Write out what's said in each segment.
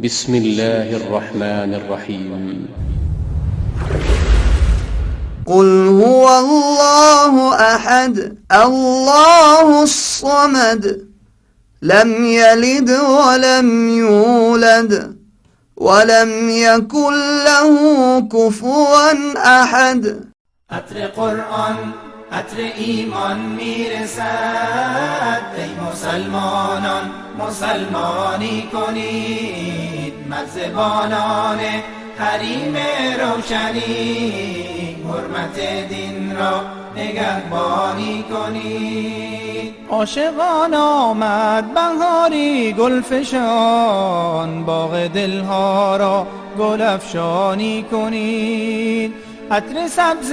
بسم الله الرحمن الرحیم. قل هو الله احد الله الصمد لم یلد ولم یولد ولم یکن له کفوا احد. عطر قرآن عطر ایمان میرسد، ای مسلمانان مسلمانی کنید، مرزبانان حریم روشنی، حرمت دین را نگهبانی کنید. عاشقان آمد بهاری گلفشان، باغ دلها را گلفشانی کنید. عطر سبز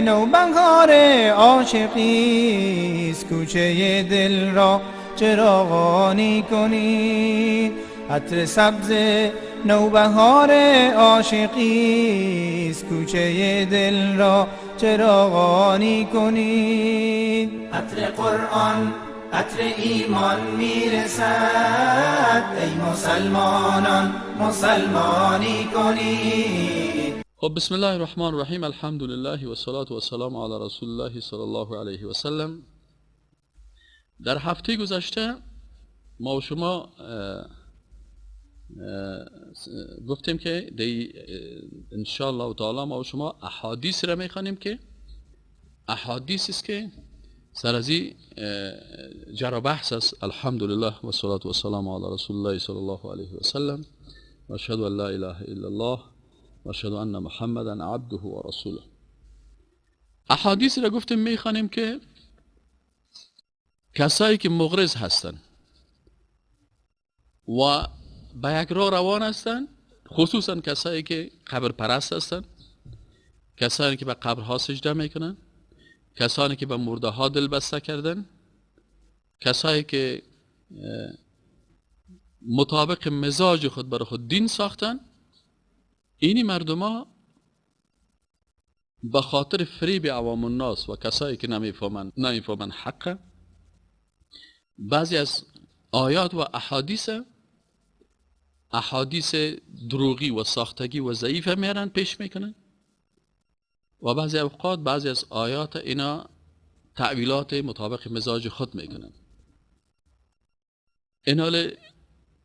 نوبهار عاشقیست، کوچه دل را چراغانی کنید. عطر سبز نوبهار عاشقیست، کوچه دل را چراغانی کنید. عطر قرآن عطر ایمان میرسد، ای مسلمانان مسلمانی کنید. خب بسم الله الرحمن الرحیم، الحمد لله و صلاة و سلام علی رسول الله صلی الله علیه و سلم. در هفته گذشته ما و شما گفتیم که انشاءالله تعالی ما و شما احادیث را میخوانیم که احادیث است که سر از این جر و بحث است. الحمدلله و صلاة و سلام علی رسول الله صلی الله علیه و سلم و اشهد ان لا اله الا الله و اشهد ان محمدا عبده و رسوله. احادیث را گفتیم میخوانیم که کسایی که مغرض هستند و به یک راه روان هستند، خصوصا کسایی که قبر پرست هستند، کسانی که به قبرها سجده میکنن، کسانی که به مرده ها دل بسته کردن، کسایی که مطابق مزاج خود برای خود دین ساختن، اینی مردم ها به خاطر فریب عوام الناس و کسایی که نمیفهمن حق، بعضی از آیات و احادیث دروغی و ساختگی و ضعیف میارن پیش میکنن و بعضی اوقات بعضی از آیات اینا تأویلات مطابق مزاج خود میکنن. اینال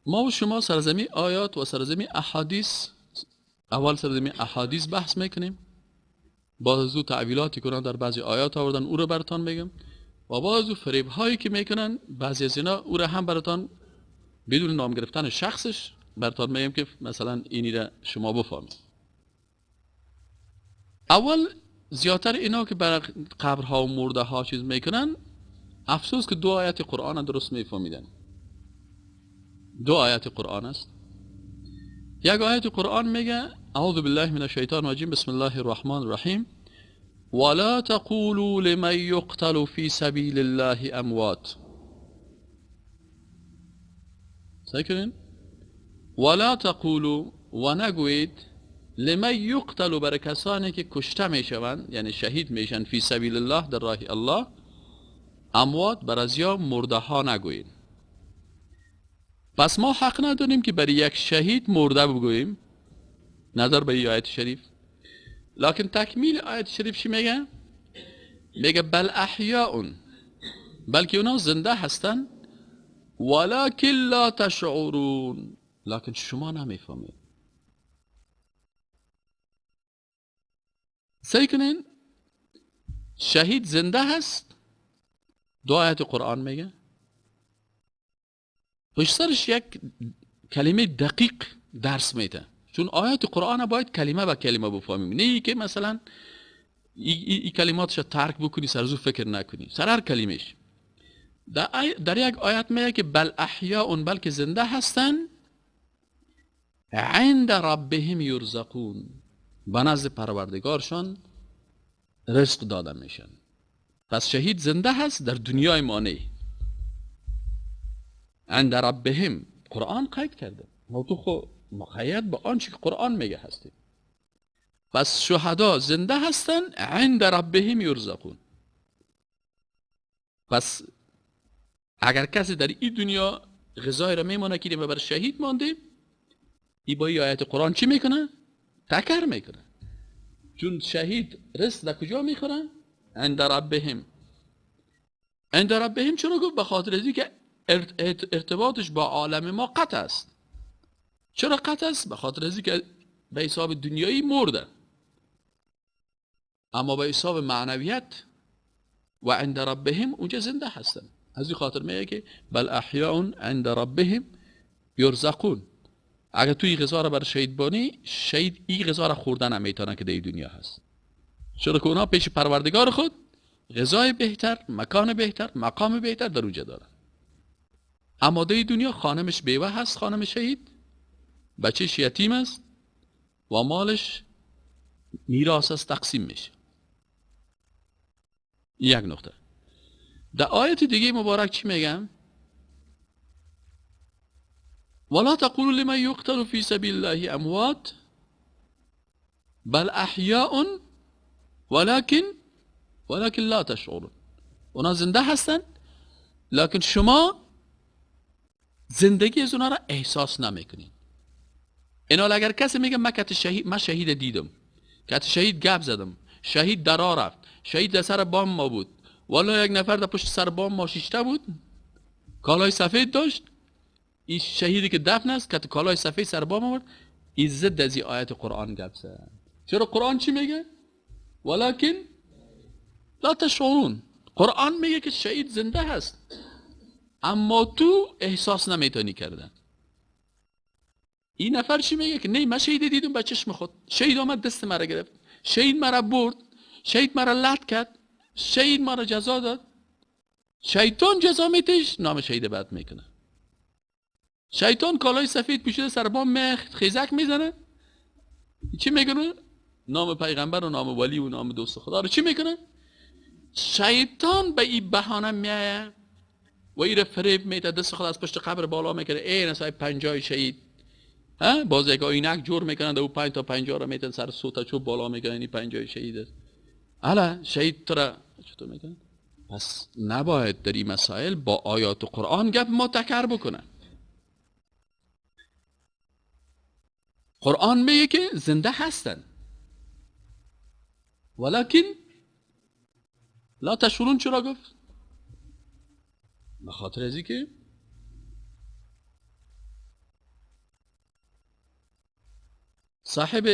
ما و شما سرزمین آیات و سرزمین احادیث، اول سرزمین احادیث بحث میکنیم، باز از او تأویلاتی کنن در بعضی آیات آوردن او رو براتان میگم و باز از او فریب هایی که میکنن بعضی از اینا او رو هم براتان بدون نام گرفتن شخصش براتان میگم که مثلا اینی را شما بفهمید. اول زیادتر اینا که بر قبرها و مرده ها چیز میکنن، افسوس که دو آیت قرآن درست میفهمیدن. دو آیت قرآن است. یک آیت قرآن میگه اعوذ بالله من الشیطان الرجیم بسم الله الرحمن الرحیم ولا تقولوا لمن يقتل في سبیل الله اموات. سعی کنین ولا تقولوا و نگویید لمن یقتل برای کسانی که کشته میشوند، یعنی شهید میشن، فی سبیل الله در راه الله، اموات بر از یا مرده ها نگویید. پس ما حق نداریم که برای یک شهید مرده بگوییم نظر به این آیت شریف. لکن تکمیل آیت شریف چی میگه؟ میگه بل احیاء، بلکه اونا زنده هستن، ولکن لا تشعرون، لکن شما نمیفهمید. سعی کنین شهید زنده هست، دو آیت قرآن میگه، پشت سرش یک کلمه دقیق درس میده، چون آیات قرآن باید کلمه به کلمه بفهمیم، نه که مثلا ای کلماتش ترک بکنی سر زو فکر نکنی سر هر کلمهش. در یک آیت میگه که بل احیاء، بلکه زنده هستن، عند ربهم یرزقون، به نزد پروردگارشان رزق داده میشن. پس شهید زنده هست در دنیای ما نه، عند ربهم قرآن قید کرده، ما تو خو مقید به آنچه که قرآن میگه هستیم. پس شهدا زنده هستن، عند ربهم یرزقون. پس اگر کسی در این دنیا غذای را میمانه که بر شهید مانده، ای با ای آیت قرآن چی میکنه؟ تکر میکنه. چون شهید رزق در کجا میخوره؟ عند ربهم. عند ربهم چرا گفت؟ به خاطر از که ارتباطش با عالم ما قطع است. چرا قطع است؟ به خاطر از که به حساب دنیایی مرده، اما به حساب معنویت و عند ربهم اونجا زنده هستن. از این خاطر میگه که بل احیاء عند ربهم یرزقون. اگر توی غذا را بر شهید بانی، شهید این غذا را خوردن هم میتونه که در دنیا هست. چرا که اونا پیش پروردگار خود غذای بهتر، مکان بهتر، مقام بهتر در اونجا دارن. اما در دنیا خانمش بیوه هست، خانم شهید، بچهش یتیم است و مالش میراث است، تقسیم میشه. یک نقطه. در آیت دیگه مبارک چی میگم؟ ولا تقولوا لمن يقتل في سبيل الله اموات بل احیاء ولكن لا تشعرون. اونا زنده هستن، لکن شما زندگی از اونا را احساس نمیکنین. اینا اگر کسی میگه من شهید، من شهید دیدم، کت شهید گپ زدم، شهید درا رفت، شهید در سر بام ما بود، والا یک نفر در پشت سر بام ما شیشته بود، کالای سفید داشت، این شهیدی که دفن است که کالای سفید سر بام آورد، این ضد از این آیت قرآن گپ زد. چرا قرآن چی میگه؟ ولکن لا تشعرون. قرآن میگه که شهید زنده هست، اما تو احساس نمیتونی کردن. این نفر چی میگه؟ که نه من شهید دیدم با چشم خود، شهید آمد دست مرا گرفت، شهید مرا برد، شهید مرا لط کرد، شهید مرا جزا داد. شیطان جزا میتش، نام شهید بد میکنه. شیطان کالای سفید پوشیده سر بام مخ خیزک میزنه، چی میکنه؟ نام پیغمبر و نام ولی و نام دوست خدا رو چی میکنه؟ شیطان به این بهانه میایه و این فریب میده، دست خود از پشت قبر بالا میکنه، ای نسای 50 شهید، ها باز یک آینک جور میکنن، او 5 تا 50 رو میتن سر سوتا چوب بالا میکنن، این 50 شهید است. حالا شهید تو را چطور میکنن؟ پس نباید در این مسائل با آیات قرآن گپ ما تکر بکنن. قرآن میگه که زنده هستن، ولکن لا تشعرون. چرا گفت؟ به خاطر از اینکه صاحب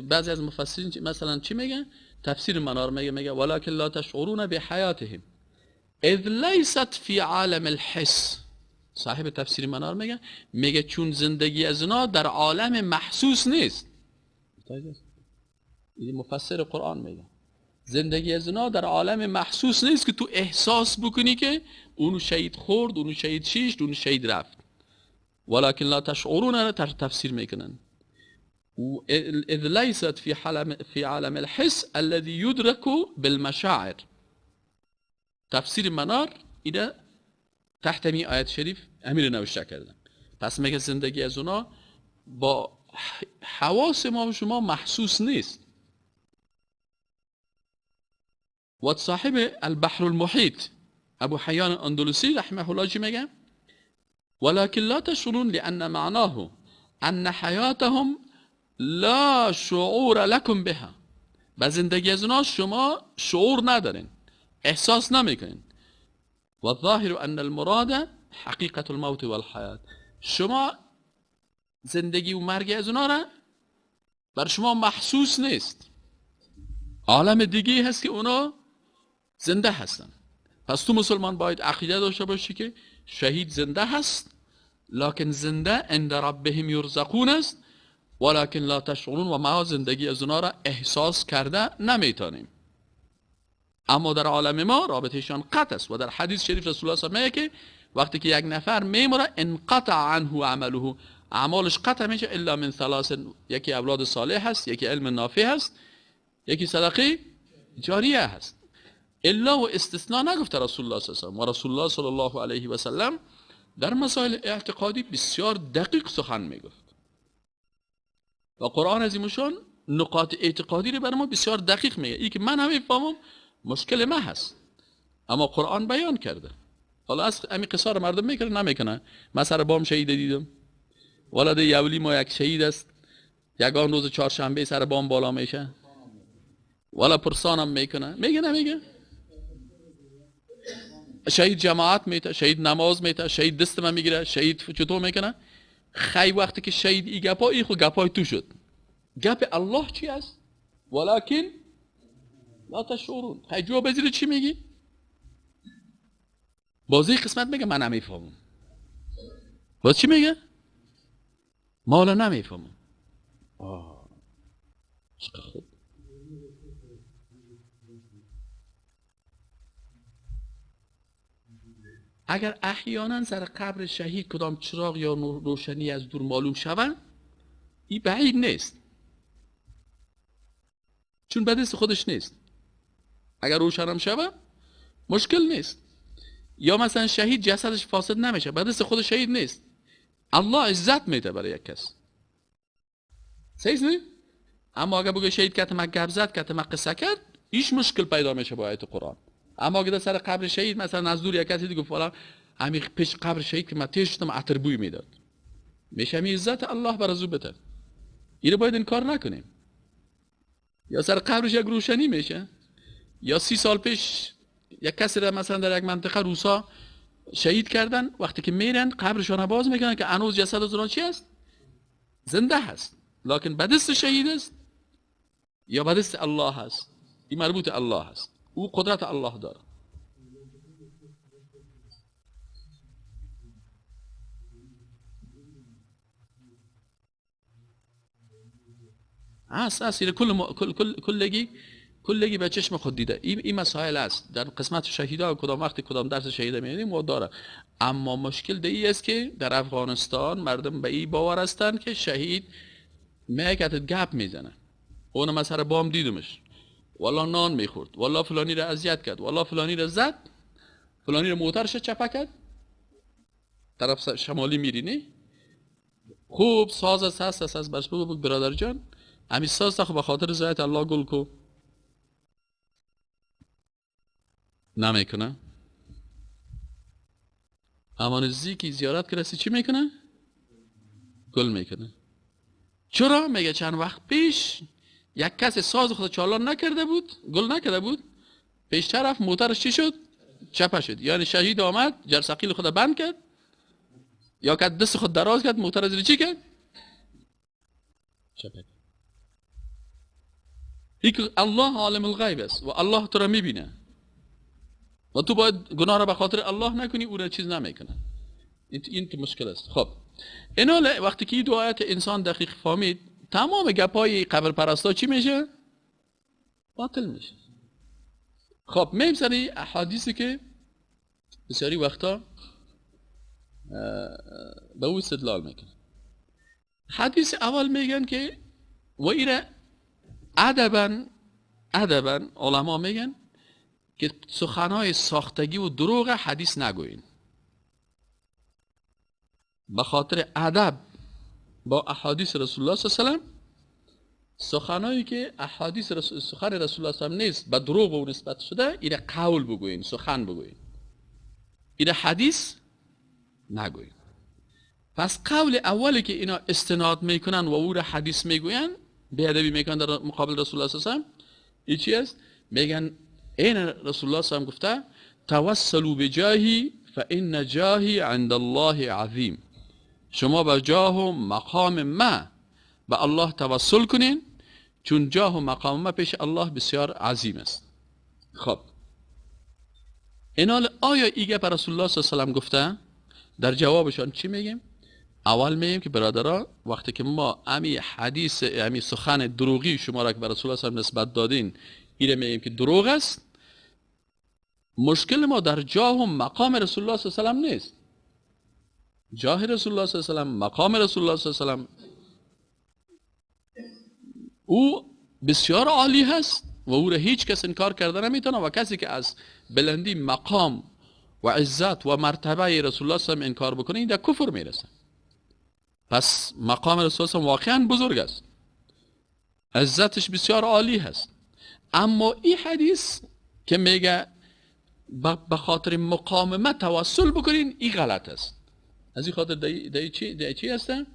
بعضی از مفسرین مثلا چی میگن؟ تفسیر منار میگه، میگه ولکن لا تشعرون بحیاتهم اذ لیست فی عالم الحس. صاحب تفسیر منار میگه، میگه چون زندگی از اونا در عالم محسوس نیست. این مفسر قرآن میگه زندگی از اونا در عالم محسوس نیست که تو احساس بکنی که اونو شهید خورد، اونو شهید شیشت، اونو شهید رفت. ولکن لا تشعرون را تفسیر میکنن اذ لیست فی عالم الحس الذي يدرك بالمشاعر. تفسیر منار ایده تحت می آیت شریف امیر نوشته کردن. پس میگه زندگی از اونا با حواس ما و شما محسوس نیست. و صاحب البحر المحیط ابو حیان اندلسی رحمه الله چی میگه؟ ولكن لا تشعرون لأن معناه أن حیاتهم لا شعور لكم بها. به زندگی از اونا شما شعور ندارین، احساس نمیکنین. و الظاهر ان المراد حقیقت الموت والحیات. شما زندگی و مرگ از اونا را بر شما محسوس نیست. عالم دیگه هست که اونا زنده هستن. پس تو مسلمان باید عقیده داشته باشی که شهید زنده هست، لکن زنده عند ربهم یرزقون است، ولکن لا تشعرون. و ما زندگی از اونا را احساس کرده نمیتونیم. اما در عالم ما رابطهشان قطع است. و در حدیث شریف رسول الله صلی الله علیه و آله میگه که وقتی که یک نفر میمره انقطع عنه عمله، اعمالش قطع میشه الا من ثلاث، یکی اولاد صالح هست، یکی علم نافع هست، یکی صدقه جاریه هست. الا و استثناء نگفته رسول الله صلی الله علیه و سلم. و رسول الله صلی الله علیه و سلم در مسائل اعتقادی بسیار دقیق سخن میگفت و قرآن عظیمشان نقاط اعتقادی رو بر ما بسیار دقیق میگه. ای که من همه فهمم مشکل ما هست، اما قرآن بیان کرده. حالا از همین قصه رو مردم میکنه نمیکنه. من سر بام شهید دیدم، والا ده یولی ما یک شهید است، یگان روز چهارشنبه سر بام بالا میشه، والا پرسانم میکنه، میگه نمیگه؟ شهید جماعت میته، شهید نماز میته، شهید دست من میگیره، شهید چطور میکنه؟ خی وقتی که شهید ای گپا، ای خو گپای تو شد. گپ الله چی است؟ ولکن لا تشعرون. خی جواب بزیر چی میگی؟ بازی قسمت میگه من نمیفهمم. باز چی میگه؟ ما حالا نمیفهمم. آه چقدر خوب. اگر احیانا سر قبر شهید کدام چراغ یا روشنی از دور معلوم شود، این بعید نیست، چون به دست خودش نیست. اگر روشنم شود مشکل نیست. یا مثلا شهید جسدش فاسد نمیشه، به دست خود شهید نیست، الله عزت میده برای یک کس. صحیح نه؟ اما اگر بگه شهید کت ما گپ زد، کت ما قصه کرد، هیچ مشکل پیدا میشه با آیت قرآن. اما اگر سر قبر شهید مثلا از دور یک کسی دیگه فلان همین پیش قبر شهید که من تیز شدم عطر بوی میداد، میشه همین عزت الله بر از او بده. اینو باید انکار نکنیم. یا سر قبرش یک روشنی میشه، یا 30 سال پیش یک کسی را مثلا در یک منطقه روسا شهید کردن، وقتی که میرن قبرشان باز میکنن که هنوز جسد از اونها چی است؟ زنده هست، لکن به دست شهید است یا به دست الله هست. این مربوط الله هست، او قدرت الله داره. هست هست کل کل کلگی کلگی به چشم خود دیده. این مسائل است در قسمت شهیدا، کدام وقتی کدام درس شهیده می‌بینیم و داره. اما مشکل دی است که در افغانستان مردم به این باور هستند که شهید میگه گپ میزنه، اونم از سر بام دیدمش، والا نان میخورد، والا فلانی را اذیت کرد، والا فلانی را زد، فلانی را موترش چپه کرد، طرف شمالی میری نه؟ خوب ساز است هست است برش بگو برادر جان همین ساز خب به خاطر رضایت الله گل کو نمیکنه. اما نزدیکی زیارت کرسی چی میکنه؟ گل میکنه. چرا؟ میگه چند وقت پیش یک کس ساز خود چالان نکرده بود، گل نکرده بود، پیش طرف موترش چی شد؟ چپه شد. یعنی شهید آمد جرثقیل خود بند کرد یا که دست خود دراز کرد، موتر از چی کرد؟ چپه کرد. الله عالم الغیب است و الله تو را میبینه و تو باید گناه را به خاطر الله نکنی، او را چیز نمیکنه. این تو مشکل است. خب اینا وقتی که این دو آیت انسان دقیق فهمید، تمام گپای قبر پرستا چی میشه؟ باطل میشه. خب میم سری احادیثی که بسیاری وقتا به او استدلال میکنه. حدیث اول میگن که و ایره ادبا علما میگن که سخنهای ساختگی و دروغ حدیث نگوین، به خاطر ادب با احادیث رسول الله صلی الله علیه و سلم، سخنایی که احادیث سخن رسول الله صلی الله علیه و نیست، به دروغ و نسبت شده، ایره قول بگوین، سخن بگوین، ایره حدیث نگوین. پس قول اولی که اینا استناد میکنن و او را حدیث میگوین، بی‌ادبی میکنن در مقابل رسول الله صلی الله علیه و سلم، این چی است؟ میگن این رسول الله صلی الله علیه و سلم گفته توسلوا بجاهی فان جاهی عند الله عظیم. شما به جاه و مقام ما به الله توسل کنین، چون جاه و مقام ما پیش الله بسیار عظیم است. خب اینال آیا ایگه پر رسول الله صلی الله علیه و سلم گفته؟ در جوابشان چی میگیم؟ اول میگیم که برادرها وقتی که ما امی حدیث امی سخن دروغی شما را که به رسول الله صلی الله علیه و نسبت دادین، ایره میگیم که دروغ است. مشکل ما در جاه و مقام رسول الله صلی الله علیه و سلم نیست. جاه رسول الله صلی الله علیه و سلم، مقام رسول الله صلی الله علیه و سلم او بسیار عالی هست و او را هیچ کس انکار کرده نمیتونه و کسی که از بلندی مقام و عزت و مرتبه رسول الله صلی الله علیه و انکار بکنه این در کفر میرسه. پس مقام رسول الله واقعا بزرگ است، عزتش بسیار عالی هست. اما این حدیث که میگه به خاطر مقام ما توسل بکنین، این غلط است. از این خاطر دی چی هستن؟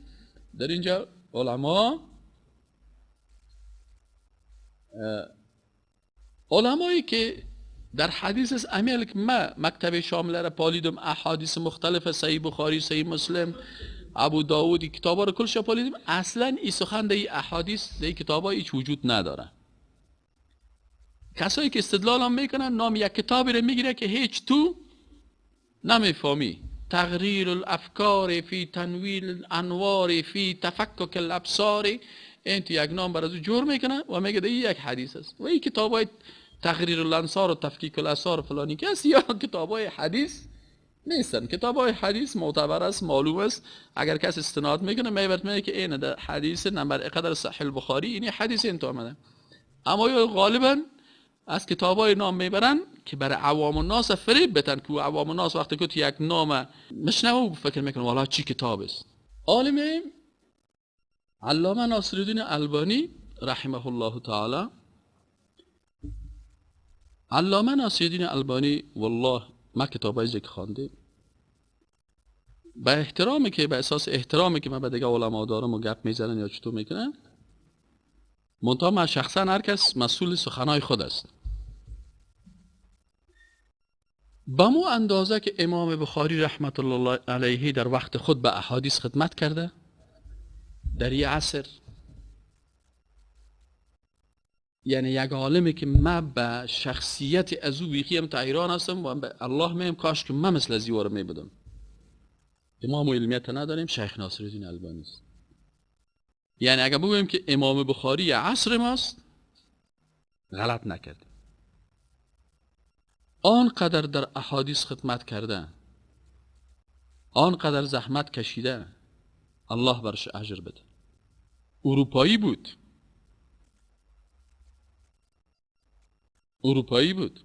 در اینجا علما، علمایی که در حدیث است، امیل که ما مکتب شامله را پالیدم، احادیث مختلف، صحیح بخاری، صحیح مسلم، ابو داود، کتابا رو کلش پالیدم، اصلا این سخن در احادیث در کتابا هیچ وجود نداره. کسایی که استدلال هم میکنن نام یک کتابی رو میگیره که هیچ تو نمیفهمی، تغییر الافکار فی تنویل الانوار فی تفکک الابصار، این تو یک نام بر از او جور میکنه و میگه این یک حدیث است. و این کتابای تقریر الانصار و تفکیک الاثار و فلانی که است، یا کتابای حدیث نیستن. کتابای حدیث معتبر است، معلوم است، اگر کس استناد میکنه میبرد میگه که این در حدیث نمبر قدر صحیح البخاری این حدیث این تو آمده. اما یا غالبا از کتابای نام میبرن که برای عوام الناس فریب بتن، که عوام الناس وقتی که یک نام مشنوه فکر میکنه والا چی کتاب است. عالم علامه ناصرالدین البانی رحمه الله تعالی، علامه ناصرالدین البانی والله ما کتابایی که خوانده، به احترامی که به اساس احترامی که من به دیگه علما دارم و گپ میزنن یا چطور میکنن، منتها من شخصا هر کس مسئول سخنای خود است. به مو اندازه که امام بخاری رحمت الله علیه در وقت خود به احادیث خدمت کرده، در یه عصر، یعنی یک عالمی که من به شخصیت از او بیخی هم تا ایران هستم و به الله میم کاش که من مثل از ایوار می بودم. امام و علمیت نداریم، شیخ ناصرالدین البانی است. یعنی اگر بگوییم که امام بخاری عصر ماست، غلط نکردیم. آنقدر در احادیث خدمت کرده، آنقدر زحمت کشیده، الله برش اجر بده. اروپایی بود، اروپایی بود.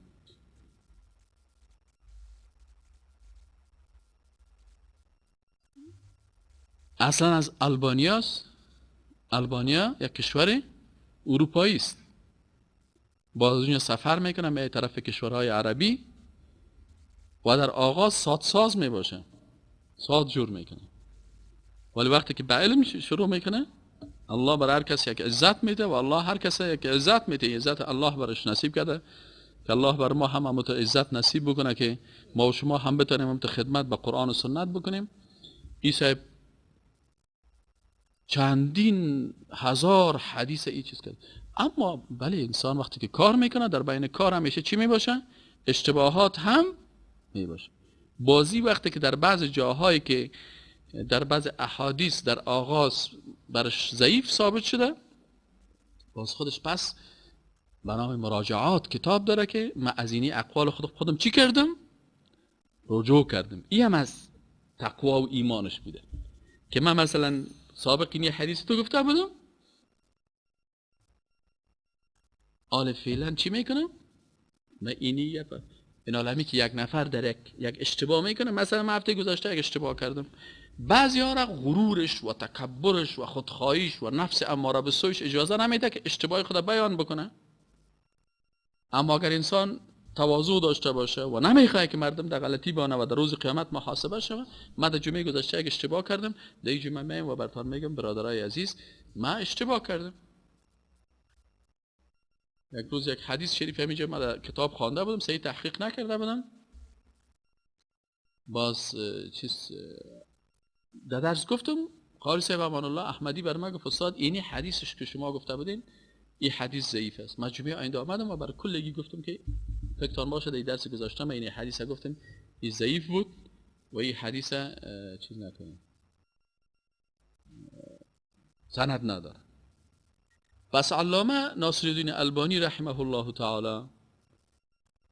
اصلا از البانیاست. البانیا یک کشور اروپایی است. باز اونجا سفر میکنه به طرف کشورهای عربی و در آغاز ساعت ساز میباشه، ساعت جور میکنه، ولی وقتی که به علم شروع میکنه، الله بر هر کس یک عزت میده و الله هر کس یک عزت میده. عزت الله برش نصیب کرده که الله بر ما هم عزت نصیب بکنه که ما و شما هم بتونیم هم خدمت به قرآن و سنت بکنیم. ای صاحب چندین هزار حدیث ای چیز کرد. اما بله، انسان وقتی که کار میکنه در بین کار همیشه چی میباشه؟ اشتباهات هم میباشه. بازی وقتی که در بعض جاهایی که در بعض احادیث در آغاز برش ضعیف ثابت شده، باز خودش پس به نام مراجعات کتاب داره که من از اینی اقوال خودم چی کردم؟ رجوع کردم. این هم از تقوا و ایمانش بوده که من مثلا سابق اینی حدیث تو گفته بودم، آل فعلا چی میکنم؟ من اینی این عالمی که یک نفر در یک اشتباه میکنه. مثلا من هفته گذشته یک اشتباه کردم، بعضی ها را غرورش و تکبرش و خودخواهیش و نفس اماره به سویش اجازه نمیده که اشتباه خود بیان بکنه. اما اگر انسان تواضع داشته باشه و نمیخواد که مردم در غلطی بانه و در روز قیامت محاسبه شوه، من در جمعه گذشته یک اشتباه کردم، در این جمعه میم و براتون میگم برادرای عزیز من اشتباه کردم. یک روز یک حدیث شریف همینجا من در کتاب خوانده بودم، صحیح تحقیق نکرده بودم، باز چیز در درس گفتم، قاری صاحب امان الله احمدی بر من گفت استاد اینی حدیثش که شما گفته بودین این حدیث ضعیف است. من جمعه آینده آمدم و برای کلگی گفتم که فکرتان باشه در درس گذاشتم این حدیث گفتم این ضعیف بود و این حدیث چیز نکنیم، سند نداره. پس علامه ناصرالدین البانی رحمه الله تعالی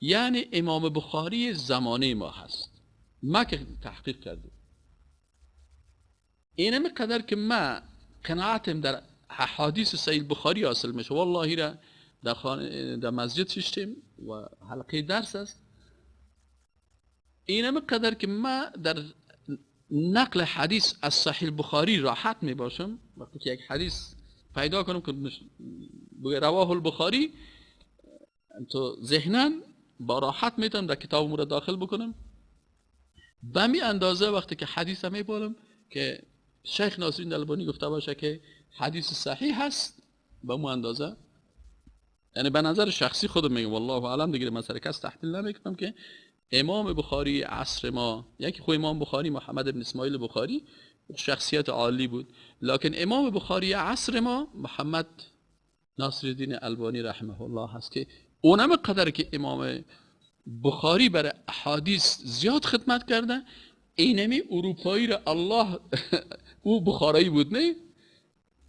یعنی امام بخاری زمانه ما هست. ما که تحقیق کردیم اینم قدر که ما قناعتم در احادیث صحیح بخاری حاصل میشه، والله را در مسجد ششتیم و حلقه درس است، اینم قدر که ما در نقل حدیث از صحیح بخاری راحت می باشم. وقتی که یک حدیث پیدا کنم که رواه البخاری، تو ذهنا با راحت میتونم در کتاب را داخل بکنم. به می اندازه وقتی که حدیث می بالم که شیخ ناصرالدین البانی گفته باشه که حدیث صحیح هست به مو اندازه، یعنی به نظر شخصی خودم میگم والله اعلم دیگه، من سر کس تحمیل نمیکنم که امام بخاری عصر ما، یکی خو امام بخاری محمد بن اسماعیل بخاری شخصیت عالی بود، لکن امام بخاری عصر ما محمد ناصرالدین البانی رحمه الله هست که اونم قدر که امام بخاری برای احادیث زیاد خدمت کرده، اینمی اروپایی را الله او بخارایی بود نه؟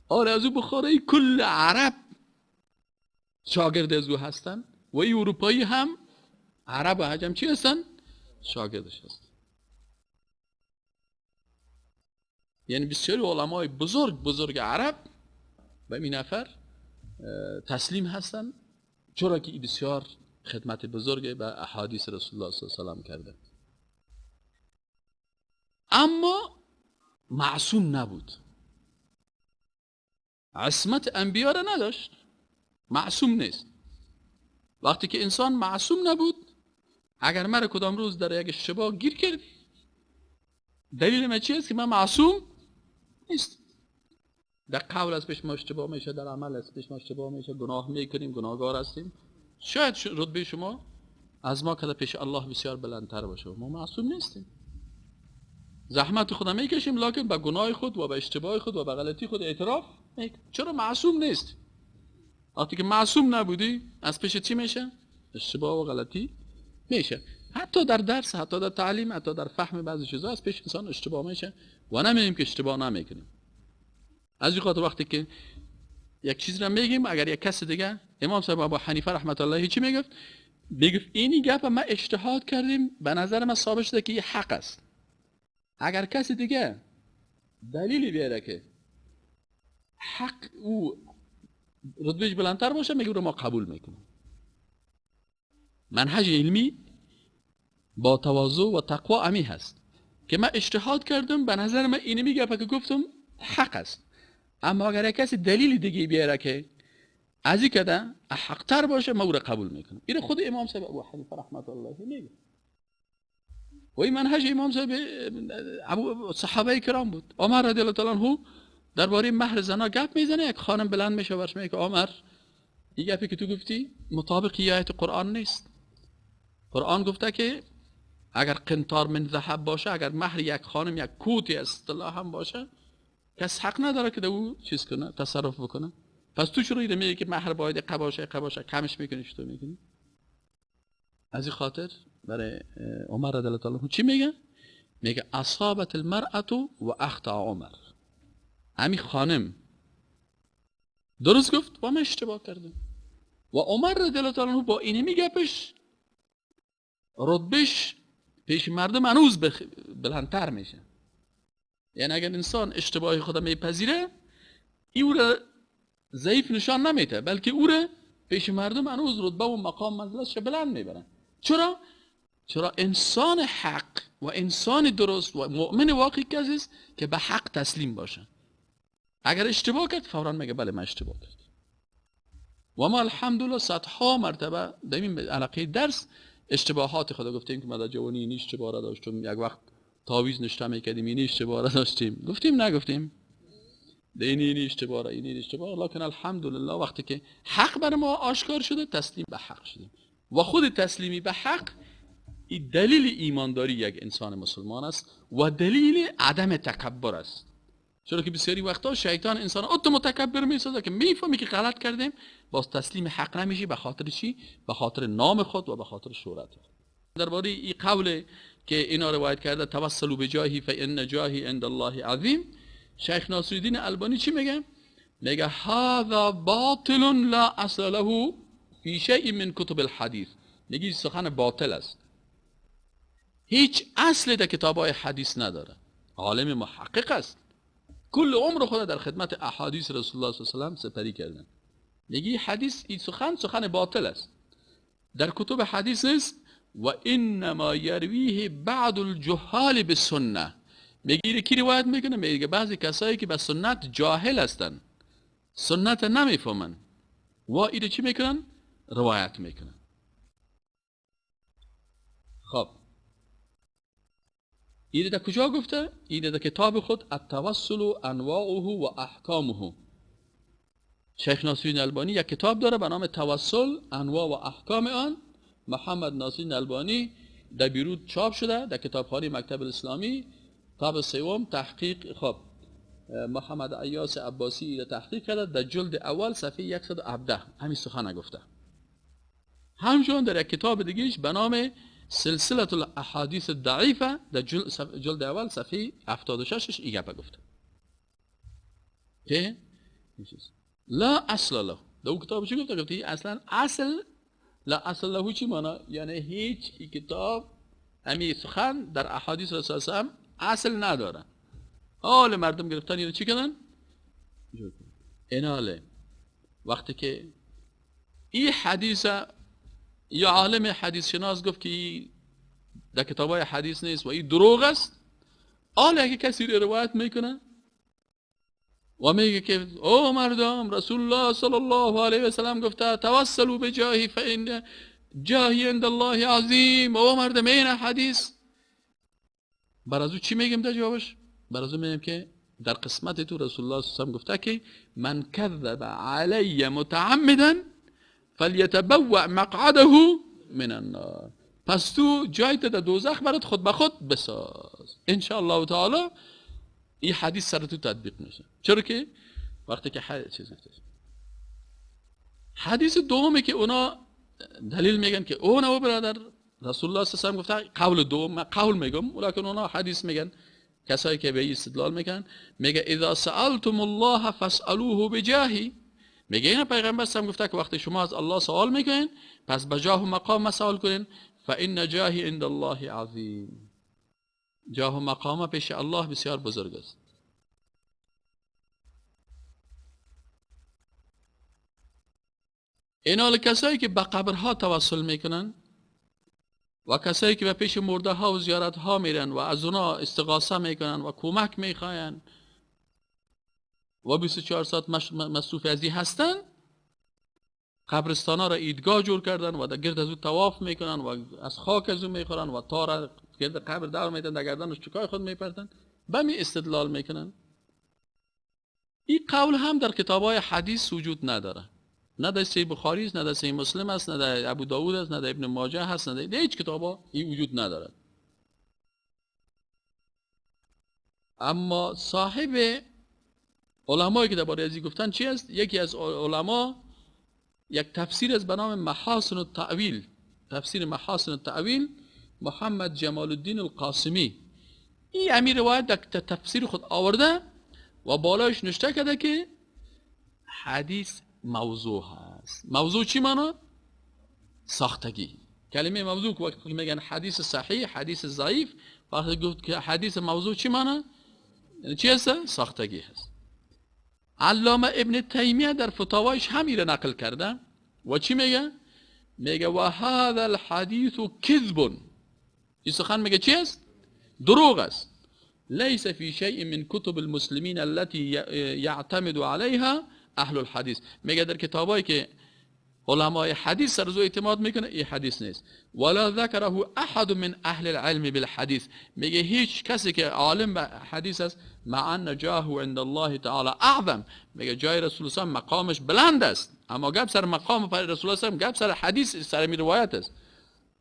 آره از او بخارایی کل عرب شاگرد از او هستن و ای اروپایی هم عرب و عجم چی هستن؟ شاگردش هستن. یعنی بسیاری علمای بزرگ بزرگ عرب به این نفر تسلیم هستن، چرا که بسیار خدمت بزرگ به احادیث رسول الله صلی الله علیه و سلم کرده. اما معصوم نبود، عصمت انبیا را نداشت، معصوم نیست. وقتی که انسان معصوم نبود، اگر مرا کدام روز در یک اشتباه گیر کردی، دلیل من چی است که من معصوم نیست. در قول از پیش ما اشتباه میشه، در عمل از پیش ما اشتباه میشه، گناه میکنیم، گناهگار هستیم. شاید رتبه شما از ما که پیش الله بسیار بلندتر باشه، ما معصوم نیستیم. زحمت خود میکشیم، لکن به گناه خود و به اشتباه خود و به غلطی خود اعتراف میکنیم. چرا معصوم نیست؟ وقتی که معصوم نبودی از پیش چی میشه؟ اشتباه و غلطی میشه. حتی در درس، حتی در تعلیم، حتی در فهم بعضی چیزا از پیش انسان اشتباه میشه و نمیگیم که اشتباه نمیکنیم. از این خاطر وقتی که یک چیز را میگیم، اگر یک کس دیگه، امام صاحب ابو حنیفه رحمت الله چی میگفت؟ میگفت اینی گپ ما اجتهاد کردیم، به نظر من ثابت شده که این حق است. اگر کسی دیگه دلیلی بیاره که حق او رتبهش بلندتر باشه، میگه رو ما قبول میکنیم. منهج علمی با تواضع و تقوا امی هست که من اجتهاد کردم، به نظر من اینی میگه که گفتم حق است. اما اگر کسی دلیل دیگه بیاره که از این کده حقتر باشه، ما او را قبول میکنم. این خود امام صاحب ابو حنیفه رحمت الله میگه. و این منهج امام صاحب ابو صحابه کرام بود. عمر رضی الله تعالی عنه درباره مهر زنا گپ میزنه، یک خانم بلند میشه برش میگه عمر این گپی که تو گفتی مطابق آیت قرآن نیست. قرآن گفته که اگر قنطار من ذهب باشه، اگر مهر یک خانم یک کوتی از اصطلاح هم باشه، کس حق نداره که او چیز کنه، تصرف بکنه. پس تو چرا میگی که مهر باید قباشه قباشه، کمش میکنی، چطور میکنی؟ از این خاطر برای عمر رضی الله تعالی چی میگه؟ میگه اصابت المرأة و اخطأ عمر. همین خانم درست گفت و من اشتباه کردم. و عمر رضی الله تعالی با اینه میگه پش رتبهش پیش مردم هنوز بلندتر میشه. یعنی اگر انسان اشتباه خود میپذیره، او را ضعیف نشان نمیده، بلکه او را پیش مردم هنوز رتبه و مقام منزلتش بلند میبرن. چرا؟ چرا انسان حق و انسان درست و مؤمن واقعی کسی است که به حق تسلیم باشه. اگر اشتباه کرد فورا میگه بله من اشتباه کرد. و ما الحمدلله صدها مرتبه در این علاقه درس اشتباهات خدا گفتیم که ما در جوانی این اشتباه را داشتیم، یک وقت تعویذ نشته میکردیم، این اشتباه را داشتیم، گفتیم نگفتیم این اشتباه را، این اشتباه. لکن الحمدلله وقتی که حق بر ما آشکار شده تسلیم به حق شدیم. و خود تسلیمی به حق این دلیل ایمانداری یک انسان مسلمان است و دلیل عدم تکبر است. چرا که بسیاری وقتا شیطان انسان اتو متکبر میسازه که میفهمی که غلط کردیم، باز تسلیم حق نمیشی. به خاطر چی؟ به خاطر نام خود و به خاطر شهرت خود. درباره این قول که اینا روایت کرده توسلوا بجاهی فان جاهی عند الله عظیم، شیخ ناصرالدین البانی چی میگه؟ میگه هذا باطل لا اصل له فی شیء من کتب الحدیث. میگه سخن باطل است، هیچ اصل در کتاب‌های حدیث نداره. عالم محقق است، کل عمر خود در خدمت احادیث رسول الله صلی الله علیه و سلم سپری کردن. میگه حدیث این سخن سخن باطل است، در کتب حدیث نیست. و انما یرویه بعض الجهال بالسنه. میگه کی روایت میکنه؟ میگه بعضی کسایی که به سنت جاهل هستن، سنت نمیفهمن، و اینو چی میکنن؟ روایت میکنن. خب این در کجا گفته؟ این در کتاب خود التوسل و انواعه و احکامه. شیخ ناصرالدین البانی یک کتاب داره به نام توسل انواع و احکام آن، محمد ناصرالدین البانی، در بیروت چاپ شده در کتابخانه مکتب اسلامی، تاب سوم تحقیق خب محمد عیاس عباسی را تحقیق کرده، در جلد اول صفحه 117 همین سخن گفته. همچنین در یک کتاب دیگهش به نام سلسله الاحادیث الضعیفه در جلد اول صفحه 76 این گپه گفته که لا اصل له. در اون کتاب چی گفته؟ گفته اصلا اصل لا اصل له چی مانا؟ یعنی هیچ ای کتاب همین سخن در احادیث رسول الله اصل نداره. حال مردم گرفتن اینو چی کردن؟ ایناله وقتی که این حدیث یا عالم حدیث شناس گفت که در کتابای حدیث نیست و این دروغ است، حالا اگه کسی رو روایت میکنه و میگه که او مردم رسول الله صلی الله علیه و سلم گفته توسلوا بجاهی فإن جاهی عند الله عظیم، او مردم این حدیث، بر از او چی میگم در جوابش؟ بر از او میگم که در قسمت تو رسول الله صلی الله علیه و سلم گفته که من کذب علی متعمدا فلیتبوأ مقعده من النار. پس تو جایت در دوزخ برات خود به خود بساز. ان شاء الله تعالی این حدیث سر تو تطبیق میشه. چرا که وقتی که چیز حدیث دومی که اونا دلیل میگن که اونا و برادر رسول الله صلی الله علیه و سلم گفته، قول دوم من قول میگم ولکن اونا حدیث میگن، کسایی که به استدلال میکنن، میگه اذا سألتم الله فاسألوه بجاهی. میگه این پیغمبر صلی گفته که وقتی شما از الله سوال میکنین پس به جاه و مقام سوال کنین، فان جاهی عند الله عظیم. جاه و مقام پیش الله بسیار بزرگ است. اینا کسایی که به قبرها توسل میکنن و کسایی که به پیش مرده ها و زیارت ها میرن و از اونا استغاثه میکنن و کمک میخواین و 24 ساعت مصروف ازی هستن، قبرستان ها را عیدگاه جور کردن و در گرد از او طواف میکنن و از خاک از او میخورن و تار گرد قبر دور میدن، در گردنش چکای خود میپرتن، به می استدلال میکنن. این قول هم در کتاب های حدیث وجود نداره، نه در صحیح بخاری است، نه در صحیح مسلم است، نه در ابو داود است، نه در ابن ماجه هست، نه در هیچ کتابا این وجود ندارد. اما صاحب علمایی که درباره ازی گفتن چی است؟ یکی از علما یک تفسیر از به نام محاسن التأویل، تفسیر محاسن التأویل، محمد جمال الدین القاسمی، این امیر روایت در تفسیر خود آورده و بالایش نشته کرده که حدیث موضوع هست. موضوع چی معنا؟ ساختگی. کلمه موضوع که وقتی میگن حدیث صحیح، حدیث ضعیف، وقتی گفت که حدیث موضوع چی معنا؟ یعنی چی هست؟ ساختگی هست. علامه ابن تیمیه در فتاوایش همین را نقل کرده و چی میگه؟ میگه و هذا الحدیث کذب. این سخن میگه چی است؟ دروغ است. لیس فی شیء من کتب المسلمین التي یعتمد علیها اهل الحدیث. میگه در کتابایی که علمای حدیث سر از اعتماد میکنه این حدیث نیست. ولا ذکره احد من اهل العلم بالحدیث. میگه هیچ کسی که عالم به حدیث است، مع ان جاهه عند الله تعالی اعظم، میگه جای رسول الله مقامش بلند است، اما گپ سر مقام رسول الله، گپ سر حدیث سر می روایت است،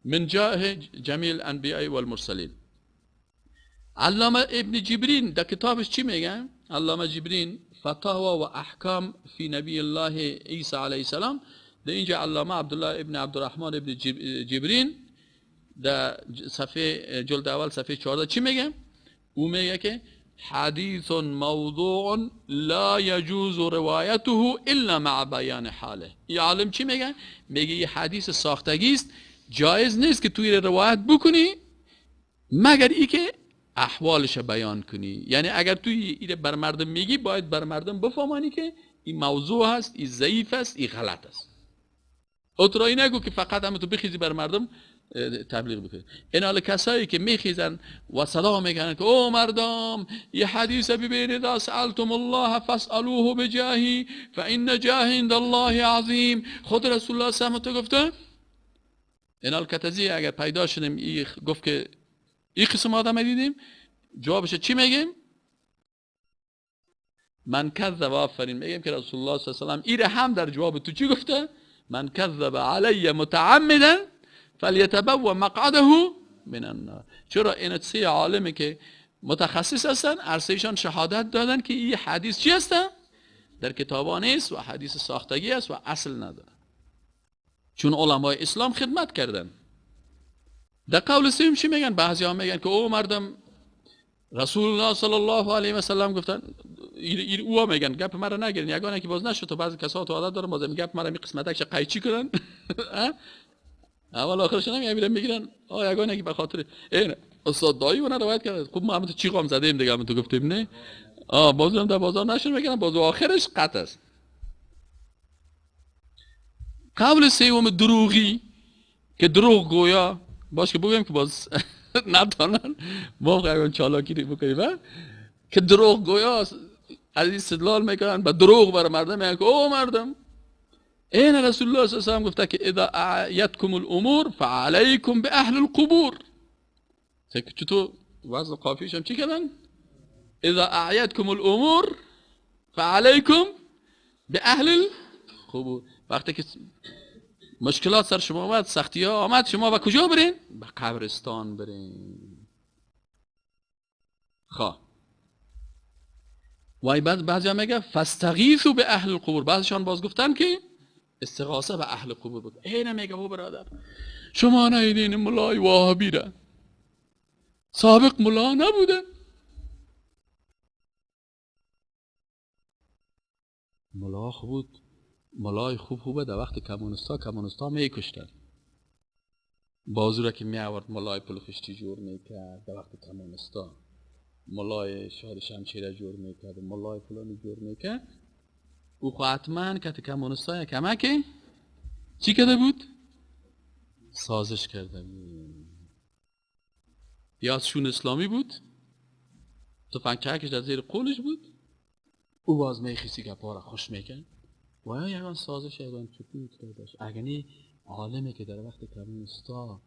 من جاه جمیع الانبیاء والمرسلین. علامه ابن جبرین در کتابش چی میگه؟ علامه جبرین فتاوا و احکام فی نبی الله عیسی علیه السلام، در اینجا علامه عبدالله ابن عبدالرحمن ابن جبرین در صفحه جلد اول صفحه 14 چی میگه؟ او میگه که حدیث موضوع لا یجوز روایته الا مع بیان حاله. این عالم چی میگه؟ میگه یه حدیث ساختگی است، جایز نیست که توی روایت بکنی مگر ای که احوالش بیان کنی. یعنی اگر توی ایره بر مردم میگی باید بر مردم بفهمانی که این موضوع هست، این ضعیف است، این غلط است. اترایی نگو که فقط هم تو بخیزی بر مردم تبلیغ بکنی. این حال کسایی که میخیزن و صدا میکنن که او مردم یه حدیث ببینید، سألتم الله فاسألوه بجاهی فإن جاهی عند الله عظیم، خود رسول الله صلی الله علیه و آله گفته. این حال کتزی اگر پیدا شدیم ای گفت که این قسم آدم دیدیم جوابش چی میگیم؟ من کذب. آفرین، میگیم که رسول الله صلی الله علیه و سلم ایره هم در جواب تو چی گفته؟ من کذب علی متعمدا فلیتبوأ مقعده من النار. چرا این سه عالمی که متخصص هستن عرصهشان شهادت دادن که این حدیث چی هستن؟ در کتابا نیست و حدیث ساختگی است و اصل نداره، چون علمای اسلام خدمت کردن. در قول سوم چی میگن؟ بعضی ها میگن که او مردم رسول الله صلی الله علیه و سلم گفتن، او میگن گپ مرا نگیرین، یگانه که باز نشد تو بعضی کسا تو عادت دارن باز گپ مرا می قسمتک قیچی کنن اول آخرش نمیگیرن میگیرن آ یگانه که به خاطر این استاد دایی اون روایت کرد. خب ما هم تو چی قام زدیم دیگه، هم تو گفتیم نه آ بازم در بازار نشون میگن، باز آخرش قطع است. قول سوم دروغی که دروغ گویا باش که بگویم که باز نتانن ما چالاکی بکنیم که دروغ گویا از این استدلال میکنن به دروغ برای مردم، میگن که او مردم این رسول الله صلی الله علیه و سلم گفته که اذا اعیتکم الامور فعلیکم به اهل القبور. چطور وزن قافیش هم چی کردن؟ اذا اعیتکم الامور فعلیکم به اهل القبور. وقتی که مشکلات سر شما آمد، سختی ها آمد، شما به کجا برین؟ به قبرستان برین. خواه وای بعضی هم میگه فاستغیثوا به اهل القبور. بعضیشان باز گفتن که استغاثه به اهل قبور بود. اینه میگه او برادر شما نیدین ملای وهابی را، سابق ملا نبوده. ملا خوب بود، ملای خوب خوبه در وقت کمونستا میکشتن. بازو را که می آورد ملای پلخشتی جور میکرد در وقت کمونستا، ملای شاد شمشیره جور میکرد، ملای فلانی جور میکرد. او خو حتما که کمونستا کمک چی کرده بود؟ سازش کرده بود. یا شون اسلامی بود، تفنگچکش در زیر قولش بود، او باز میخیسی گپا را خوش میکرد و یا یگان سازش یگان چپی داشت. اگنی عالمی که در وقت کمونستا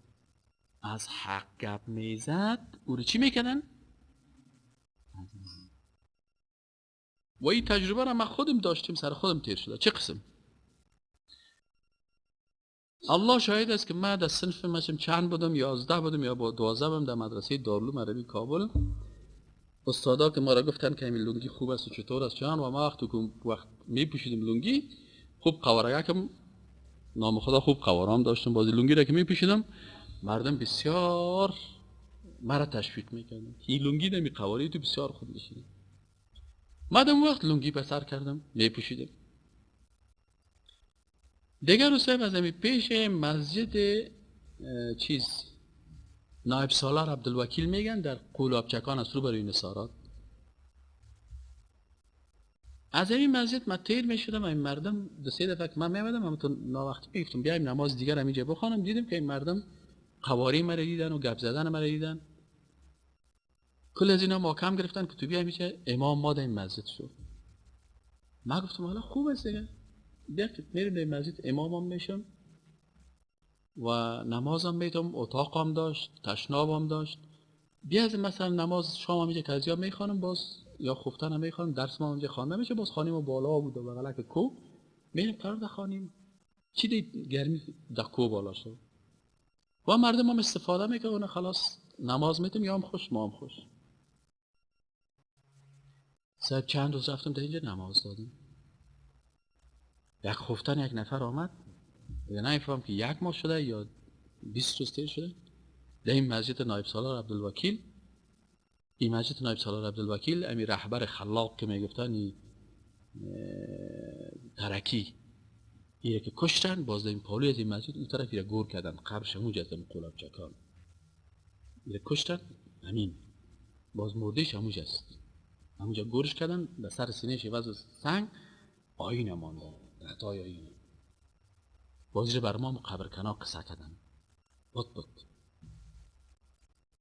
از حق گپ میزد او رو چی میکردن؟ و این تجربه را من خودم داشتیم، سر خودم تیر شده. چه قسم؟ الله شاهد است که من در صنف مشم چند بودم، 11 بودم یا 12 بودم، در مدرسه دارالعلوم عربی کابل. استادا که ما را گفتن که همین لنگی خوب است و چطور است چند، و ما وقت که وقت میپوشیدیم لنگی خوب قوارگکم نام خدا خوب قوارام داشتم، بازی لنگی را که میپوشیدم مردم بسیار مرا تشویق میکردن که این لنگی نمی قواری تو بسیار خوب میشینه. من در وقت لنگی به سر کردم میپوشیدم. دیگر روز از همین پیش مسجد چیز نایب سالار عبدالوکیل میگن در قولابچکان است رو برای نصارات، از همین مسجد من تیر میشدم. این مردم دو سه دفعه که من میمدم هم تو ناوقتی میگفتم بیایم نماز دیگر همینجا بخوانم، دیدم که این مردم قواری مرا دیدن و گپ زدن مرا دیدن، کل از اینا ما کم گرفتن که تو بیایم اینجا امام ما در این مسجد شد. من گفتم حالا خوب است دیگه، بیا میریم در مسجد امامم میشم و نمازم میتم، اتاقم داشت، تشنابم داشت، بیا از مثلا نماز شام هم اینجا که از میخوانم باز یا خفتن هم میخوانم، درس ما اینجا خوانده میشه، باز خانیم و بالا بود و بغلک کو میریم قرار در خانیم چی دی گرمی در کو بالا شد و مردم هم استفاده میکنه، خلاص نماز میتم یا هم خوش ما هم خوش. صاحب چند روز رفتم در اینجا نماز دادیم، یک خفتن یک نفر آمد، دیگه نمیفهم که یک ماه شده یا 20 روز تیر شده، در این مسجد نایب سالار عبدالوکیل، این مسجد نایب سالار عبدالوکیل امی رهبر خلاق که میگفتن ترکی ایره که کشتن، باز در این پالوی از این مسجد اون طرف ایره گور کردن، قبرش همونجا از قولاب چکان ایره کشتن، همین باز مردهش همونجا است، همونجا گورش کردن، در سر سینهش وضع سنگ آینه مانده، تحتای آینه بازی رو بر ما قبرکنا قصه کردن بود بود.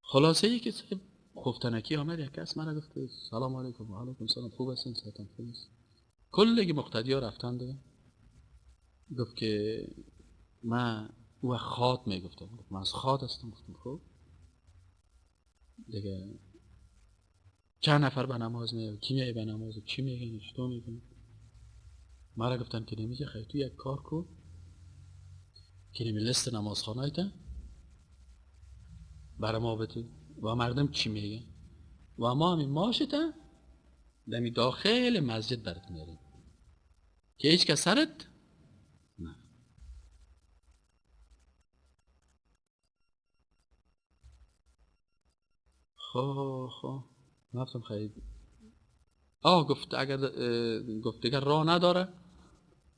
خلاصه ای که خفتنکی آمد یک کس مرا گفت سلام علیکم و علیکم سلام، خوب هستین؟ صحتان خوب است؟ کلگی مقتدی ها رفتن دیگه. گفت که من او خاد میگفتم، گفت من از خاد هستم. گفتم خوب. دیگه چند نفر به نماز میاد، کی میای به نماز، چی میگن، چطور میگن. مرا گفتن که نمیشه، خیلی تو یک کار کو که نمی لست نمازخانه ایتا برای ما بده و مردم چی میگن و ما همین ماشتا دمی داخل مسجد برات میاریم که هیچ کس سرت نه. خب خب گفتم خیلی گفت اگر گفت دیگر راه نداره،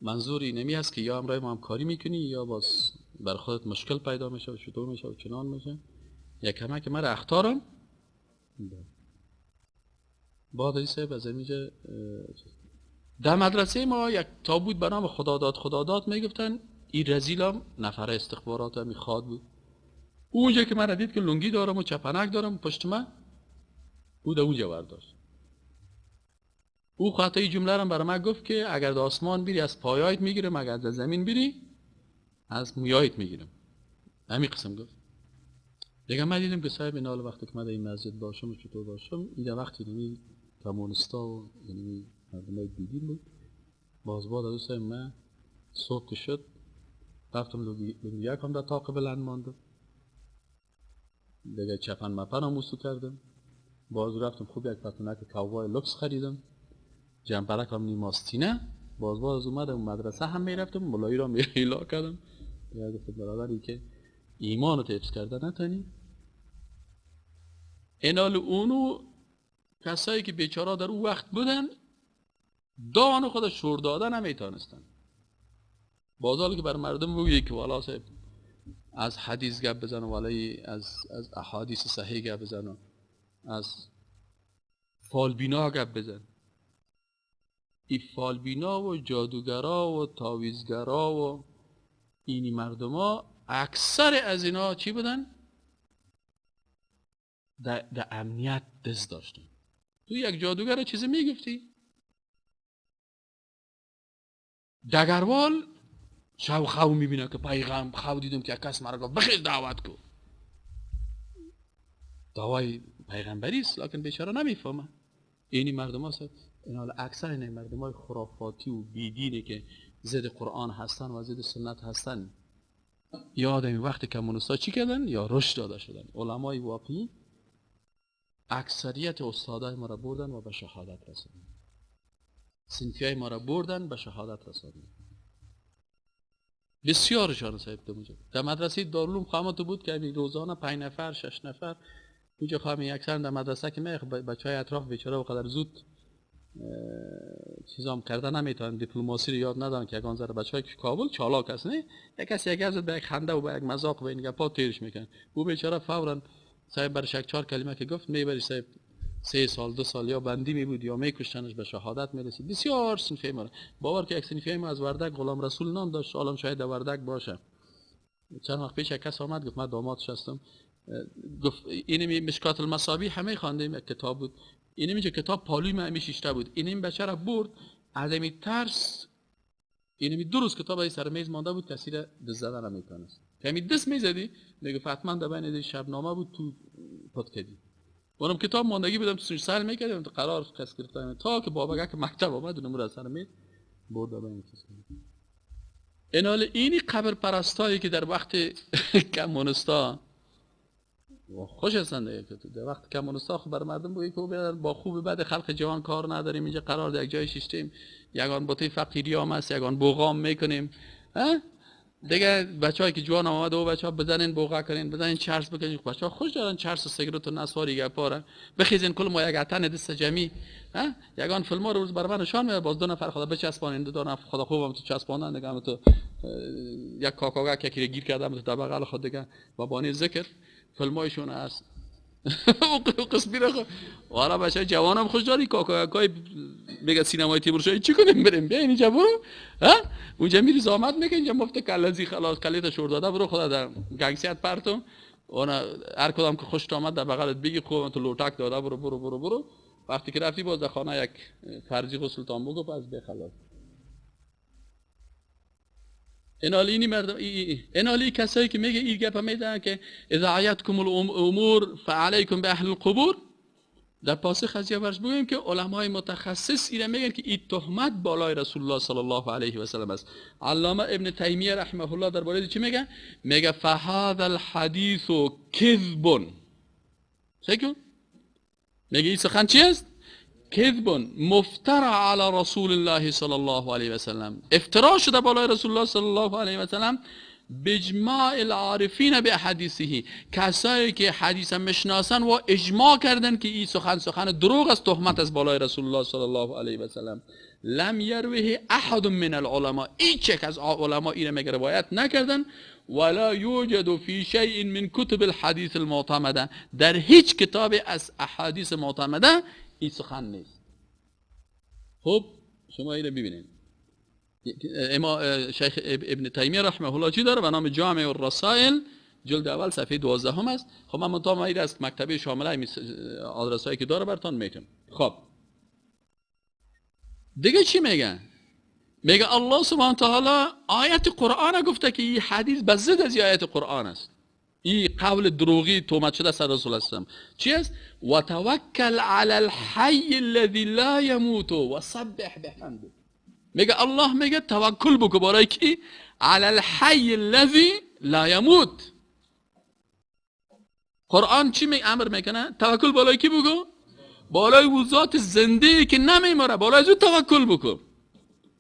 منظوری نمی است که یا امرای ما همکاری میکنی یا باز بر خودت مشکل پیدا میشه و چطور میشه و چنان میشه. یک همه که مرا اختارم بعد از صاحب از اینجا در مدرسه ما یک تابوت به نام خداداد خداداد میگفتن. این رزیلم نفر استخبارات هم خواد بود. اونجا که من دید که لنگی دارم و چپنک دارم پشت من، او در اونجا برداشت. او خطای جمله را برای من گفت که اگر در آسمان بیری از پایایت میگیرم، اگر در زمین بیری از مویایت میگیرم. همین قسم گفت. دیگه من دیدم که صاحب اینال وقتی که من در این مسجد باشم و چطور باشم، این وقتی یعنی کمونستا و یعنی مردمای بیدین بود. باز بعد از صاحب من صبح که شد رفتم لنگی یکم در طاق بلند ماندم، دیگه چپن مپن هم وصول کردم. باز رفتم خوب یک پتونک کاوبای لوکس خریدم، جنپرک هم نیماستینه. باز باز اومدم مدرسه هم میرفتم، ملایی را میریلا کردم. دیگه گفتم برادری که ایمان رو حفظ کرده نتانی. اینال اونو کسایی که بیچارا در اون وقت بودن دان خود شور دادن نمیتونستن. بازال که بر مردم بگویی که والا صاحب از حدیث گپ بزن و والای از احادیث صحیح گپ بزن و از فالبینا گپ بزن، این فالبینا و جادوگرا و تاویزگرا و اینی مردما اکثر از اینا چی بودن؟ در امنیت دست داشتن. تو یک جادوگر چیزی میگفتی، دگروال شو خو میبینه که پیغام خو دیدم که کس مرا گفت بخیر دعوت کو، دعوای پیغمبری است، لکن بیچاره نمیفهمه. اینی مردم ها این حال اکثر این مردم های خرافاتی و بیدینی که ضد قرآن هستن و ضد سنت هستن، یا آدمی وقتی کمونیست‌ها چی کردن یا رشد داده شدن. علمای واقعی اکثریت استادای ما را بردن و به شهادت رساندن، صنفیای ما را بردن به شهادت رساندن. بسیارشان صاحب در مدرسه دارالعلوم خامات بود که روزانه 5 نفر 6 نفر اونجا خواهم اکثر در مدرسه که می بچهای اطراف بیچاره و قدر زود چیزام کرده نمیتونن، دیپلماسی رو یاد ندارن که یگان ذره بچهای که کابل چالاک است، نه یک کسی یک از به یک خنده و به یک مذاق و این گپا تیرش میکنه. او بیچاره فورا صاحب برش یک 4 کلمه که گفت میبری صاحب 3 سال 2 سال یا بندی می بود یا میکشتنش به شهادت میرسید. بسیار صنفی ما باور که یک صنفی ما از وردک غلام رسول نام داشت، عالم شاید وردک باشه. چند وقت پیش یک کس آمد گفت من دامادش هستم، گفت اینمی مشکات المصابی همه خواندیم، یک کتاب بود، اینمی که کتاب پالوی من همیشه شیشته بود، اینمی بچه را برد از امی ترس، اینمی 2 روز کتاب ای سر میز مانده بود کسی را دست زدن نمیتونست، که دست میزدی میگفت حتما در بین شبنامه بود تو پات کردی. اونم کتاب ماندگی بودم تو سر میکردم تو قرار کس گرفتم تا که بابا که مکتب آمد اونم را سر میز برد بین چیز. اینال اینی قبر پرستایی که در وقت کمونیستا خوش هستن دیگه، که در وقت کمونیستا خب بر مردم بگی که با خوب بد خلق جهان کار نداریم، اینجا قرار در یک جای شیشتیم، یگان بوته فقیری هم هست، یگان بوغام میکنیم دیگه. بچه‌ای که جوان آمده و بچه‌ها بزنین بوغا کنین، بزنین چرس بکنین، بچه‌ها خوش دارن چرس و سیگارت و نسواری گپاره بخیزین کل ما یک اتن دست جمعی یگان فیلم‌ها روز بر من نشان میده، باز 2 نفر خدا بچسبانین، 2 نفر خدا خوبم تو چسباندن دیگه، هم تو یک کاکاگا که یکی گیر کردم تو بغل خود دیگه با بانی ذکر فیلمایشون هست. او قسمی رو حالا بچه جوانم خوش داری کاکاگای میگه سینمای تیمورشاهی چی کنیم بریم بیا اینجا برو ها اونجا میری زحمت میکنی، اینجا مفت کلزی خلاص کلیت شور داده برو خدا در گنگسیت پرتو اون هر کدام که خوش آمد در بغلت بگی خوب تو لوتک داده برو برو برو برو. وقتی که رفتی باز در خانه یک فرضی غسل تام بگو پس به خلاص. انالی اینی مردم، انالی کسایی که میگه این گپ میدن که اذا عیتکم الامور فعلیکم به اهل القبور، در پاسخ از یه ورش بگویم که علمای متخصص ایره میگن که این تهمت بالای رسول الله صلی الله علیه و سلم است. علامه ابن تیمیه رحمه الله درباره چی میگه؟ میگه فهذا الحدیث کذب. سکن میگه این سخن چی است؟ کذب مفترى علی رسول الله صلی الله علیه و سلم، افترا شده بالای رسول الله صلی الله علیه و سلم باجماع العارفین به حدیثه، کسایی که حدیث مشناسن و اجماع کردن که این سخن سخن دروغ است، تهمت از بالای رسول الله صلی الله علیه و سلم. لم یروه احد من العلماء، هیچ یک از علما اینو میگه روایت نکردن. ولا یوجد فی شیء من کتب الحدیث المعتمده، در هیچ کتاب از احادیث معتمده این سخن نیست. خب شما اینو ببینید، اما شیخ ابن تیمیه رحمه الله چی داره به نام جامع الرسائل جلد اول صفحه 12 هم است. خب من منتها این از مکتبه شامله آدرس هایی که داره براتون میتونم. خب دیگه چی میگه؟ میگه الله سبحانه تعالی آیت قرآن گفته که این حدیث به ضد از آیت قرآن است. این قول دروغی تهمت شده سر رسول الله چی است؟ و توکل علی الحی الذی لا یموت و سبح بحمده. میگه الله میگه توکل بکن برای کی؟ علی الحی الذی لا یموت. قرآن چی می امر میکنه؟ توکل بالای کی بگو؟ بالای او ذات زنده که نمیمره، بالای او توکل بکن.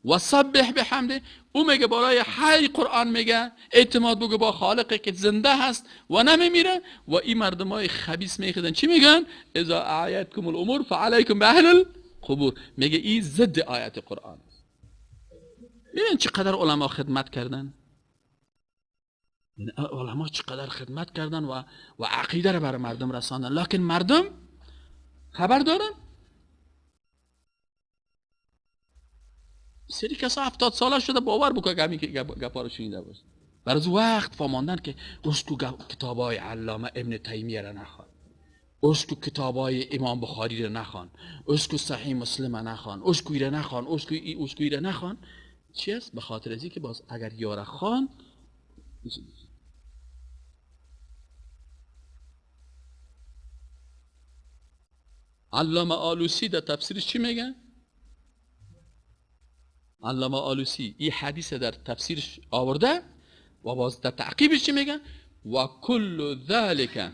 و سبح بحمده، او میگه بالای حی قرآن میگه اعتماد بگو با خالقی که زنده هست و نمیمیره. و این مردمای خبیث میخدن چی میگن؟ اذا اعیتکم الامور فعلیکم باهل القبور. میگه این ضد آیت قرآن. ببین چقدر علما خدمت کردن، علما چقدر خدمت کردن و عقیده رو برای مردم رساندن، لکن مردم خبر دارن؟ سری کسا 70 ساله شده باور بکنه که همین گپا رو شنیده باشه. برای از وقت فهماندن که اسکو کتابای علامه ابن تیمیه را نخوان، اسکو کتابای امام بخاری را نخوان، اسکو صحیح مسلم را نخوان، اسکو ایره نخوان، اسکو ایره نخوان. چی است؟ به خاطر از که باز اگر یاره خان علامه آلوسی در تفسیرش چی میگه؟ علامه آلوسی این حدیث در تفسیرش آورده و باز در تعقیبش چی میگه؟ و کل ذلك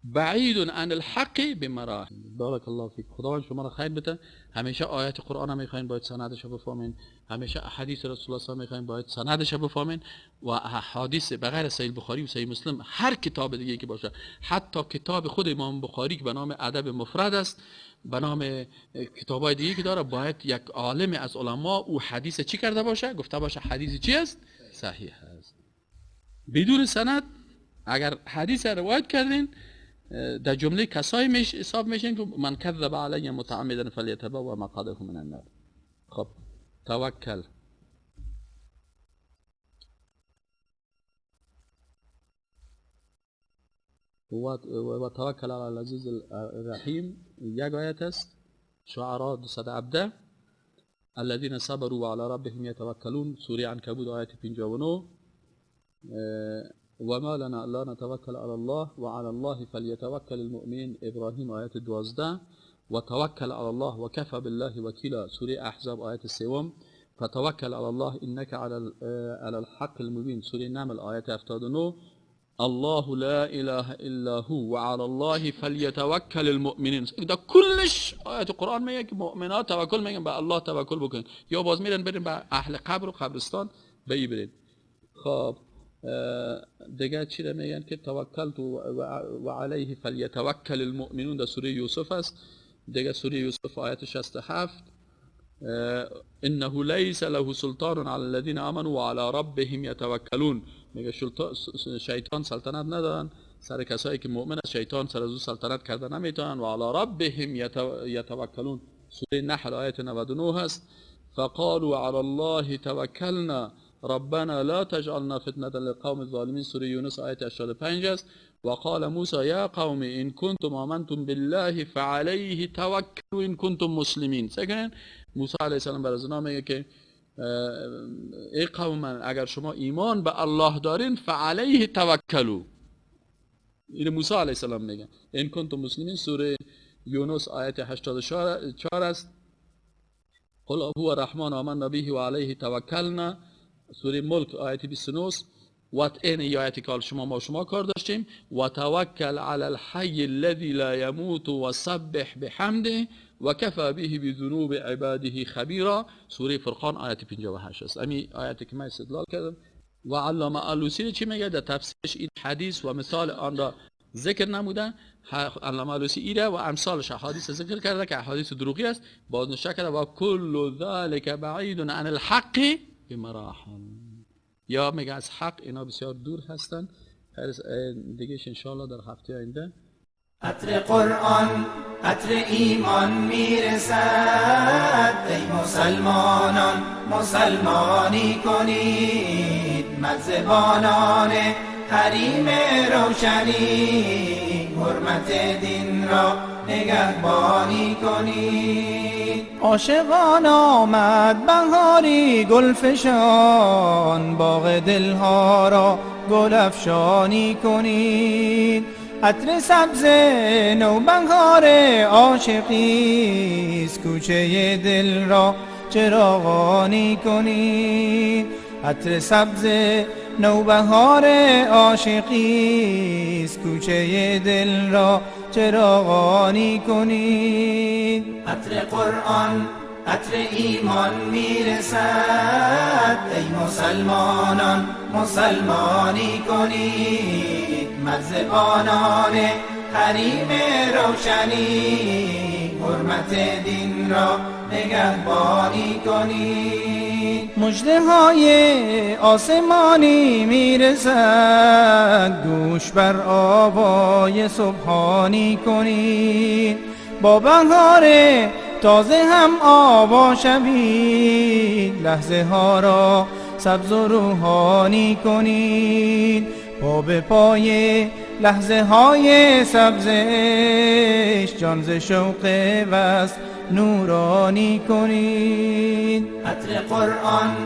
بعید عن الحق بمراحل. بارک الله فیک. خداوند شما را خیر بده. همیشه آیات قرآن هم میخواین باید سندش رو بفهمین، همیشه احادیث رسول الله صلی میخواین باید سندش رو بفهمین و احادیث بغیر صحیح بخاری و صحیح مسلم هر کتاب دیگه که باشه، حتی کتاب خود امام بخاری که به نام ادب مفرد است، به نام کتابای دیگه که داره، باید یک عالم از علما او حدیث چی کرده باشه، گفته باشه حدیث چی است؟ صحیح است. بدون سند اگر حدیث روایت کردین در جمله کسایی حساب میشن که من کذب علی متعمدا فلیتبوأ مقعده من النار. خب توکل. و توکل علی العزیز الرحیم یک آیت است، شعراء 217، الذين صبروا وعلى ربهم يتوكلون، سوره عنکبوت آیت 59، وما لنا لا نتوكل على الله وعلى الله فليتوكل المؤمنين، ابراهیم آیت 12، وتوكل على الله وكفى بالله وكيلا، سوره احزاب آیت 3، فتوكل على الله انك على الحق المبين، سوره نمل آیت 79، الله لا اله الا هو وعلى الله فليتوكل المؤمنین. ده کلش آیت قرآن میگه که مؤمنات توکل میگن به الله توکل بکن، یا باز میرن برین به اهل قبر و قبرستان برین. خب دیگه چی رو میگن که توکلت و علیه فلیتوکل المؤمنون، در سوره یوسف است. دیگه سوره یوسف آیت 67، انه لیس له سلطان علی الذین آمنوا و علی ربهم یتوکلون. میگه شیطان سلطنت ندارن سر کسایی که مؤمن است، شیطان سر از او سلطنت کرده نمیتونن. و علی ربهم یتوکلون، سوره نحل آیت 99 هست. فقالوا علی الله توکلنا ربنا لا تجعلنا فتنة للقوم الظالمین، سوره یونس آیت 85 است. وقال موسی یا قوم ان کنتم آمنتم بالله فعلیه توکلوا ان کنتم مسلمین. سکنن موسی علیه السلام بر از اونا میگه که ای قوم من اگر شما ایمان به الله دارین فعلیه توکلوا. این موسی علیه السلام میگه ان کنتم مسلمین. سوره یونس آیت 84 است. قل هو الرحمن آمنا به و علیه توکلنا. سوره ملک آیت 29. و این آیت که شما ما شما کار داشتیم، و توکل علی الحی الذی لا یموت و سبح بحمده و کفى به بذنوب عباده خبیرا. سوره فرقان آیت 58 است. امی آیتی که من استدلال کردم. و علامه آلوسی چی میگه در تفسیرش؟ این حدیث و مثال آن را ذکر نموده. علامه آلوسی ایره و امثالش احادیث ذکر کرده که احادیث دروغی است، بازنشر کرده و کل ذلک بعید عن الحق بمراحل. یا میگه از حق اینا بسیار دور هستن. دیگه انشاءالله در هفته آینده. عطر قرآن عطر ایمان میرسد، ای مسلمانان مسلمانی کنید، مزبانان حریم روشنی، حرمت دین را نگهبانی کنید. عاشقان آمد بهاری گلفشان، باغ دلها را گلفشانی کنید. عطر سبز نوبهار عاشقیست، کوچه دل را چراغانی کنید. عطر سبز نوبهار عاشقیست، کوچه دل را چراغانی کنید. عطر قرآن عطر ایمان میرسد، ای مسلمانان مسلمانی کنید، مزبانان حریم روشنی، حرمت دین را نگهبانی کنید. مژده های آسمانی میرسد، گوش بر آوای سبحانی کنید. با بهار تازه هم آوا شوید، لحظه ها را سبز و روحانی کنید. پا به پای لحظه های سبزش، جان ز شوق وصل نورانی کنید. عطر قرآن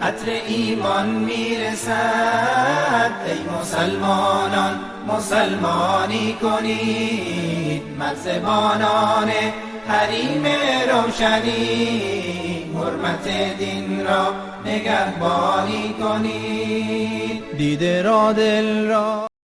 عطر ایمان میرسد، ای مسلمانان مسلمانی کنید، مزبانان حریم روشنی، حرمت دین را نگهبانی کنید. دیده را دل را